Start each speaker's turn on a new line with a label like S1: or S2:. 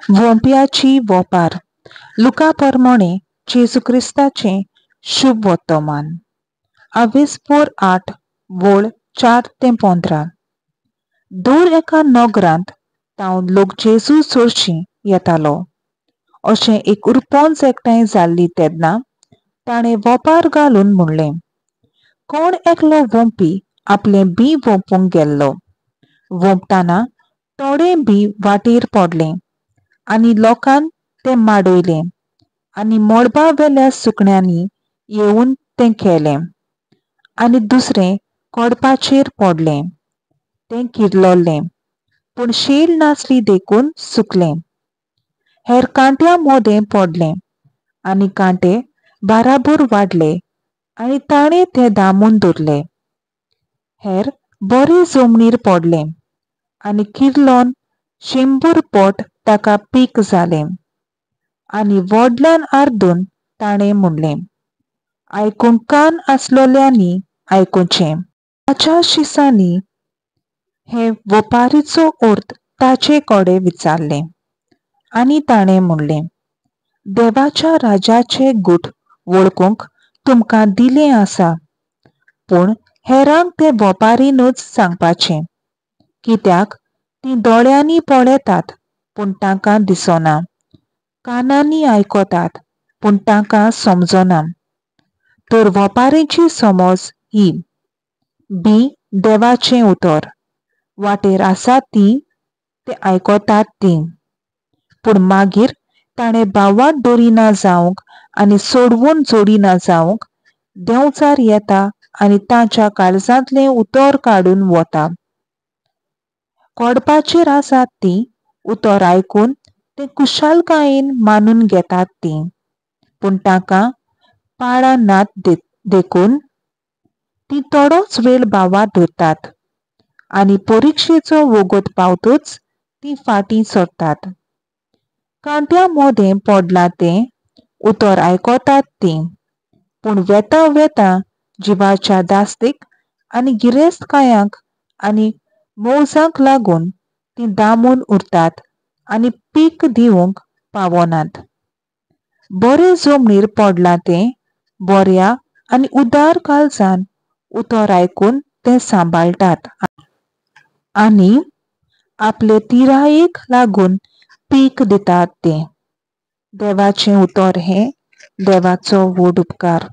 S1: वोंप्याची वोपार. लुका परमोणे जेजू क्रिस्ताचें शुभ वर्तमान. आवेसपोर 8 वोळ 4 ते 15. दर एका नगरांत तावन लोक जेजू सरशीं येतालो. अशें एक उरपोंच एकठांय जाल्ली तेन्ना ताणें वोपार घालून म्हणलें, कोण एकलो वोंपी आपलें बीं वोंपूंक गेल्लो. वोंपतना थोडें बीं वाटेर पडलें आनी लोकान तें माडयलें आनी मळबा वेल्या सुकण्यांनी येवन तें केलें. आनी दुसरें कोडपाचेर पडलें, तें किरलोलें, पूण शेल नासली देखून सुकलें. हेर कांट्या मोदें पडलें आनी कांटे बाराबोर वाडले आनी ताणें तें दामून दवरलें. हेर बरे जमनीर पडलें आनी किरलोन 100 पट ताका पीक जालें. आनी व्हडल्यान आर्दून ताणें म्हणलें, आयकूंक कान आसलोल्यांनी आयकुचें. ताच्या शिसांनी हे वोपारीचो अर्थ ताचे कडेन विचारलें आनी ताणें म्हणलें, देवाच्या राजाचे गूट वळखूंक तुमकां दिलें आसा, पूण हेरांक तें वोपारीनूच सांगपाचें, कित्याक तीं दोळ्यांनी पळयतात पूण तांकां दिसना, कानांनी आयकतात पूण तांकां समजना. तर वोपारीची समज ही, बीं देवाचें उतर, वाटेर आसा तीं तें आयकतात तीं, पूण मागीर ताणें भावात दवरिना जावंक आनी सोडवून जोडिना जावंक देंवचार येता आनी ताच्या काळजांतलें उतर काडून वता. कोडपाचेर आसात तीं उतर आयकून तें कुशालकायेन मानून घेतात तीं, पूण तांकां पाळां नात देखून तीं थोडोच वेळ भावात दवरतात आनी परिक्षेचो वगत पावतच तीं फाटीं सरतात. कांट्या मोदें पडलां तें उतर आयकतात तीं, पूण वेता वेता जिवाच्या दास्तीक आनी गिरेस्तकायांक आनी मौजांक लागून तीं दामून उरतात आनी पीक दिवंक पावनात. बरे जमनीर पडलां तें बऱ्या आनी उदार काळजान उतर आयकून तें सांबाळटात आनी आपले तिरायेक लागून पीक दितात तें. देवाचें उतर हें देवाचो व्हड उपकार.